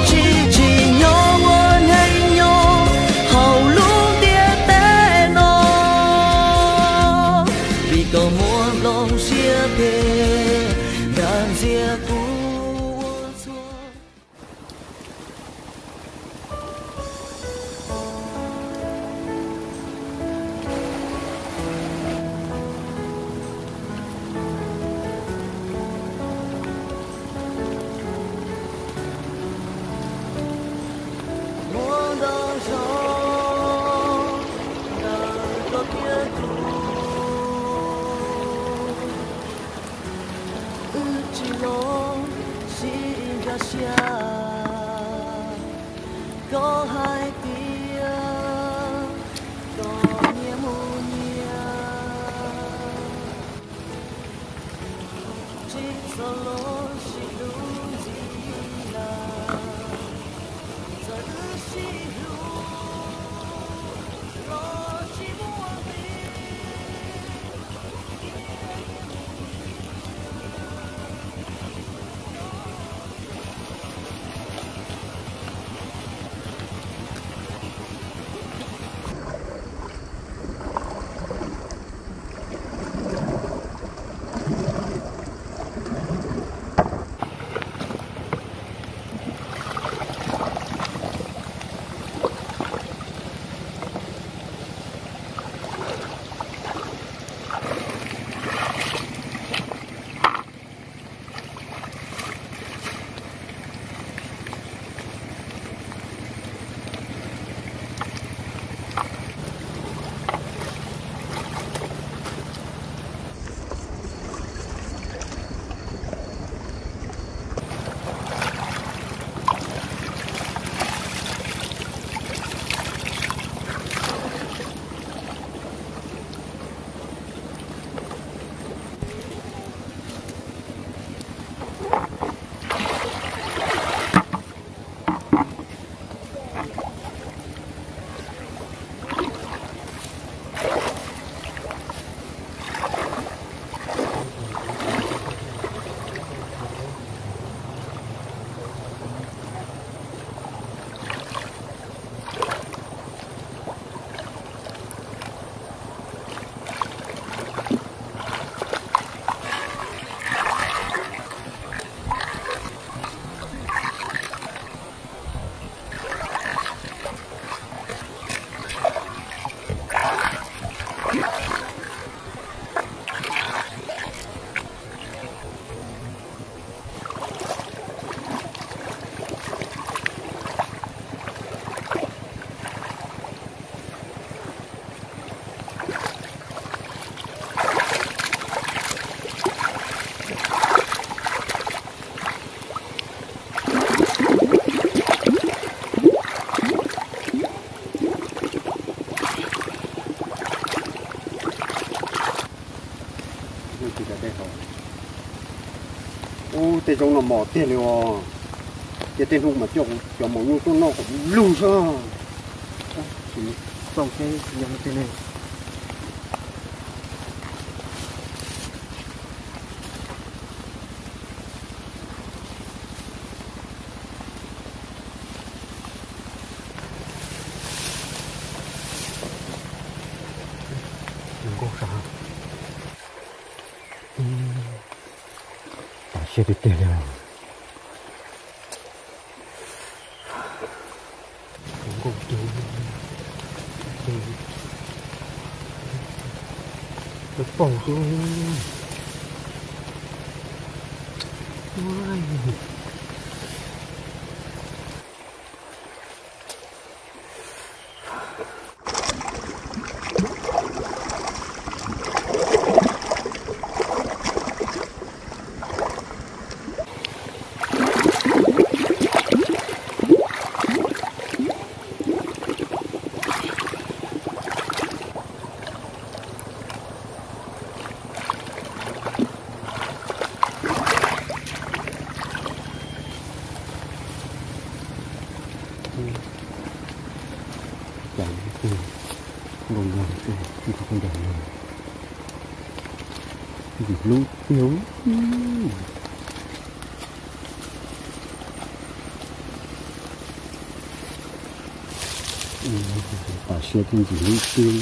Tsis tsim nyog ua neej nyob hauv lub ntiaj teb no, vim koj muaj hlob siab phem, nrag ntxias kuv ua txhua. Muaj ntau zaus ntawm koj thiab kuv, wb tsis los sib nkag siab. Koj hais tias koj nyias mus nyias, tsis txhob los sib hlub ntxiv lawm. Txawm wb sib hlub los tsis muaj nqis. Ub, tej zaub no mos tiag li os. Ces tej hnub mas coj kuv cov maum nyuj tuaj noj kom lug zog. Tsis txaus thiab, yog li tej ne. Nkauj sab, tas siab tiag tiag li. Nkauj tiag, peb paug xwb. Cas tus nkauj nyab tus nrog kuv nrog no, vim hlub tiag. Pam siab thiab ntxim hlub tiag.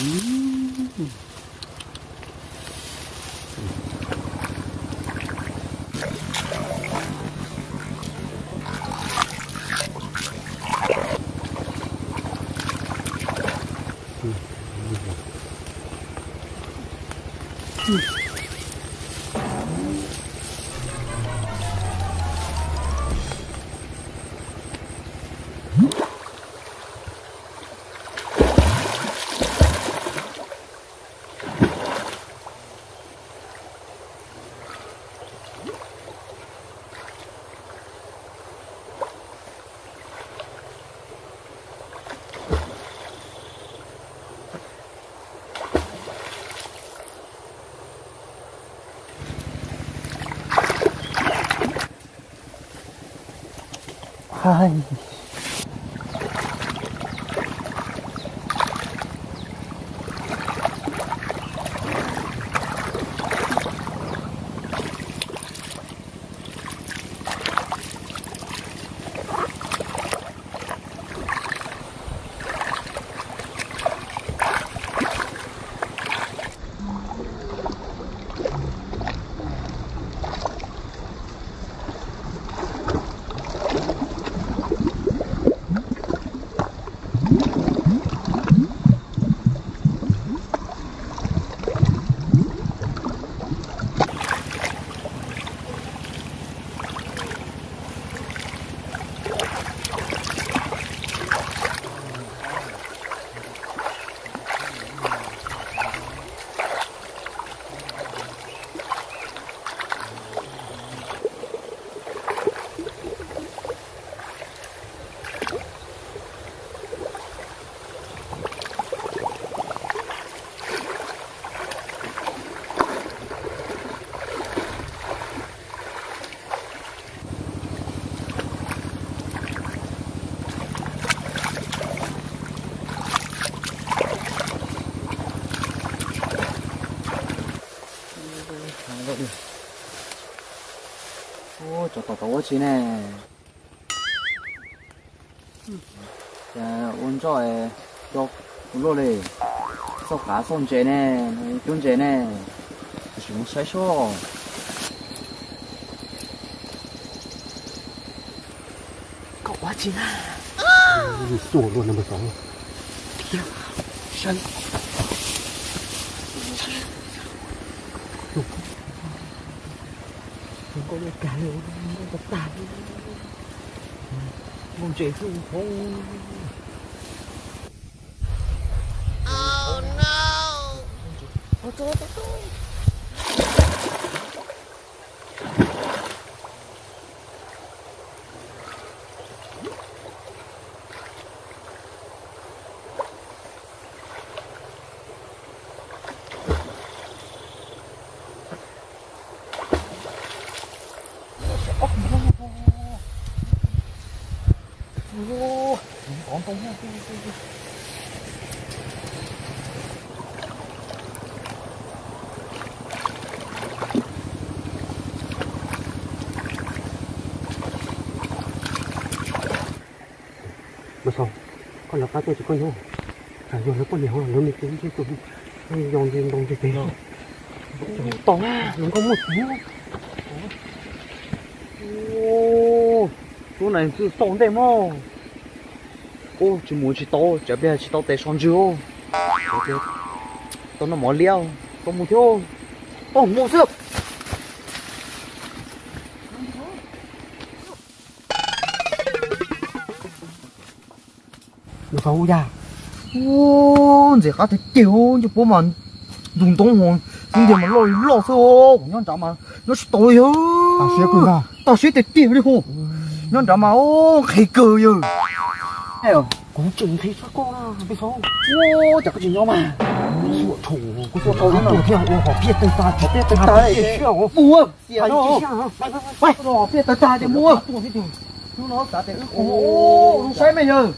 Ua, tsov tom tau ua tsi ne? Cas ua ntsoj co kuv luaj li. Xauj qav xauj ntses ne, cuab ntses ne. Tab sis mus saib seb. Koj ua tsi na? Xauj luaj na, saib. Nkauj luaj kag li, nkauj tag tag li. Nkauj ntses xwb hov. Mas Xaus, koj lawv qab tuaj ces koj nyob, tsam yog lawv poj niam ho lawv me tus ib tug yos ntses ntoo ntses pem no. Tau na, nws nkauj muaj txiv. Lub neej twb xauj ntej mog. Ub, tsis mus tsis tau, tsam pliag tsis tau tes so ntswg. Tau noj mov liab, tau mus thiab, tau mus xwb. Nws qhov hu yag. Ub, ntxim qab tiag tiag, ncuj puab mas ntug ntoo, xub ntiag mas loj li loj xwb, kuv nyob nrad mas nyob tsis tau li yog. Tag siab tiag tiag li hu. Nyob nrad mas nqhis kawg yog. Kuv tseem nqhis tshaj koj na, peb xaub. Ub, cas koj tsis nyob mas. Kuv xuam tshau, kuv xuam tshau thiab ua hom phiaj tawg tag, hom phiaj tawg tag, mus. Hom phiaj tawg tag ces mus. Hnub no xav tias wb qhov, wb saib mej yawg.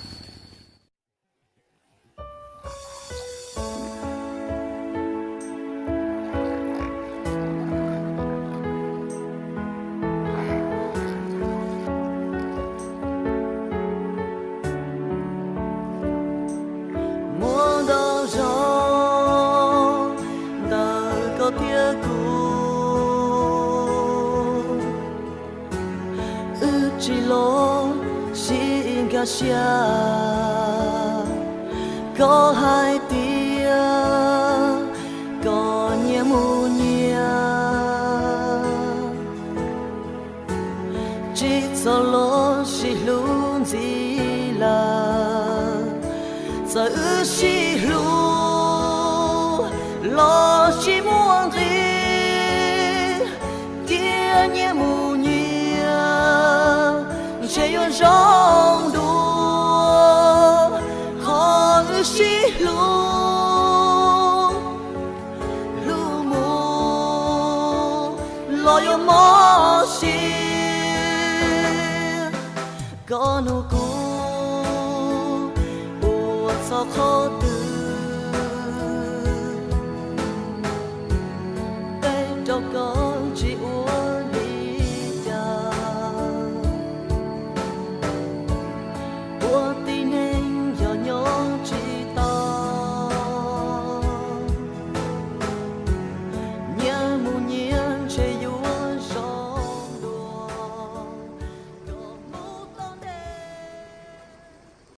Cia siab koj hais tias koj nyias mus nyias, tsis txhob los sib hlub ntxiv lawm. Txawm wb sib hlub los tsis muaj nqis, cia nyias mus nyias ntshe yuav zoo dua. Qhov wb sib hlub, hlub mus los yuav mob siab. Koj nug kuv ua txog qhov twg, teb rau koj.